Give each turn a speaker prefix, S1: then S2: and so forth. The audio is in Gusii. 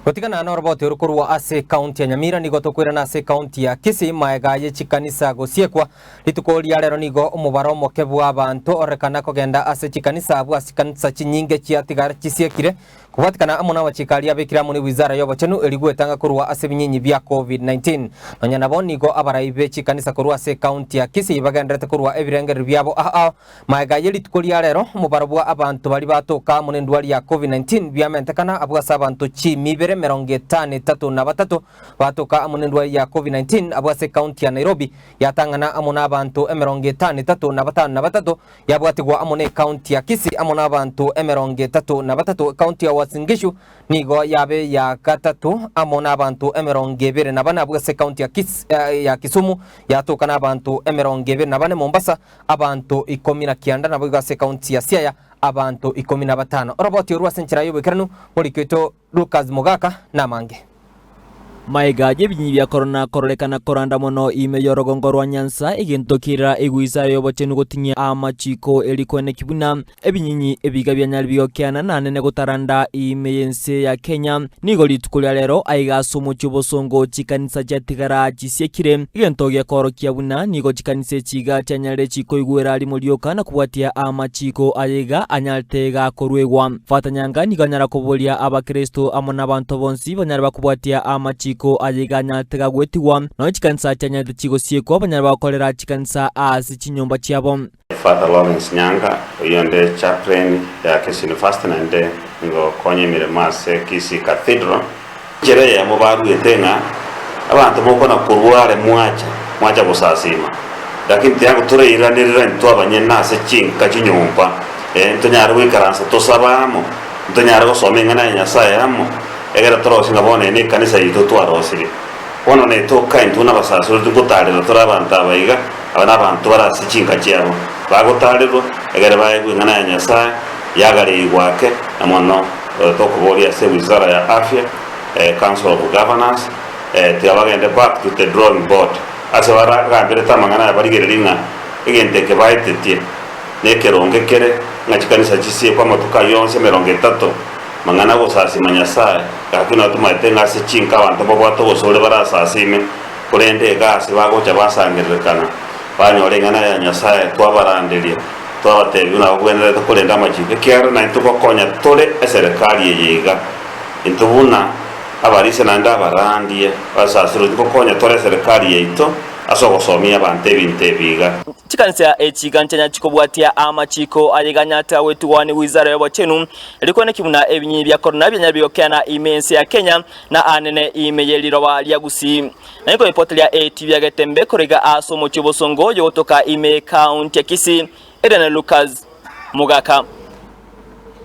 S1: Gotigana noroboti oru korwa ase ekaunti ya Nyamira nigo tokoirana ase ekaunti ya Kisii maega ye chikanisa gosiekwa. Rituko ria rero nigo omobaro omoke bw'abanto orekana kogenda ase chikanisa abwo ase chikanisa chinyinge chiatigara chisiekire kobwatikana amo namachiko aria abekire amo ne wizara y'obochenu erio gwetanga korwa ase ebinyinyi bia Covid-19. Nonya nabo nigo abarai be chikanisa korwa ase ekaunti ya Kisii bagendererete korwa ebirengererio biabo ao ao Magega ye rituko ria rero, omobaro bwa abanto baria batoka amo nendwari ya Covid-19 biamentekana abwo ase abanto chiimi ibere 53 batoka amo nendwari ya Covid-19 abwo ase ekaunti ya Nairobi yatang'ana amo nabanto 55 53 yabwatigwa amo ne ekaunti ya Kisii amo nabanto 33. Ekaunti ya Uasin Gishu nigo yabe ya gatato amo nabanto 24 abwo ase ekaunti ya Kis ya Kisumu yatoka nabanto 24 Mombasa abanto 19, naboigo ase ekaunti ya Siaya abanto 15. Oroboti orwo ase enchera y'oboikeranu moriki oito Lucas Mogaka namange.
S2: Magega y'ebinyinyi bia korona kororekana koranda mono ime y'orogongo rwa Nyanza, egento kera egoisa y'obochenu gotinyia amachiko eri koeneki buna ebinyinyi ebiga bianyare bigokeana nanene gotaranda ime y'ense ya Kenya. Nigo rituko ria rero aiga ase omochie obosongo chikanisa chiatigara chisiekire, egento gekoorokia buna nigo chikanisa echi iga chianyarire chikoigwera rimo rioka na kobwatia amachiko aye iga anyarete gakoruegwa. Father Nyanga nigo anyara koboria abakristo amo nabanto bonsi banyare bakobwatia amachiko aye iga anyarete gagwetigwa, nonya chikanisa chianyarete chigosiekwa banyare bagokorera chikanisa ase chinyomba chiabo.
S3: Father Lawrence Nyanga, oyio onde chaplain ya Kisii University naende nigo okonya emeremo ase Kisii Cathedral. Enchera eyemo baruete ng'a abanto mokona korwa are mwacha, mwacha gosasima, lakini tiango toreiranerera intwe abanyene ase chinka chinyomba, eh, ntonyare goikaransa tosabe amo, ntonyare gosoma eng'ana ya Nyasaye amo, egere torosie ng'a bono eye nekanisa yaito twarosirie. Bono netoka intwe nabasasiroti ngotarera tore abanto aba iga, Aba nabanto bare ase chinka chiabo, bagotaarerwa, egere baegwe eng'ana ya Nyasae, yagareigwe ake, na mono tokoboria ase Wizara ya Afya, Council of Governors, tiga bagende back to the drawing board, ase baragamberete amang'ana aya barigererie ng'a egento eke baetetie nekeronge kere, ng'a chikanisa chisiekwe amatuko ayio onsi 30, mang'ana agosasima Nyasae, gaki nabo tomaete ng'a ase chinka abanto mbabwate obosore barasasime. Korende iga ase bagocha basangererekana, banyora eng'ana ya Nyasae, twabaranderia, twabatebia buna bagwenerete korenda amachiko, ekiagera naintwe gokonya tore eserekari eye iga. Intwe buna abarisia naende abarandia basasirwe, ngokonya tore eserekari yaito ase ogosomia abanto ebinto ebi iga.
S2: Chikanisa echi iga nchanya chikobwatia amachiko aye iga nyate agwetigwa ni wizara y'obochenu, rikwaneki buna ebinyinyi bia korona bianyare bigokeana ime ense ya Kenya, na aanene ime ye riroba ria Gusii. Na nigo ripoti ria ATV ya Getembe korwa iga ase omochie obosongo oyo gotoka ime ye county ya Kisii, ere na Lucas Mogaka.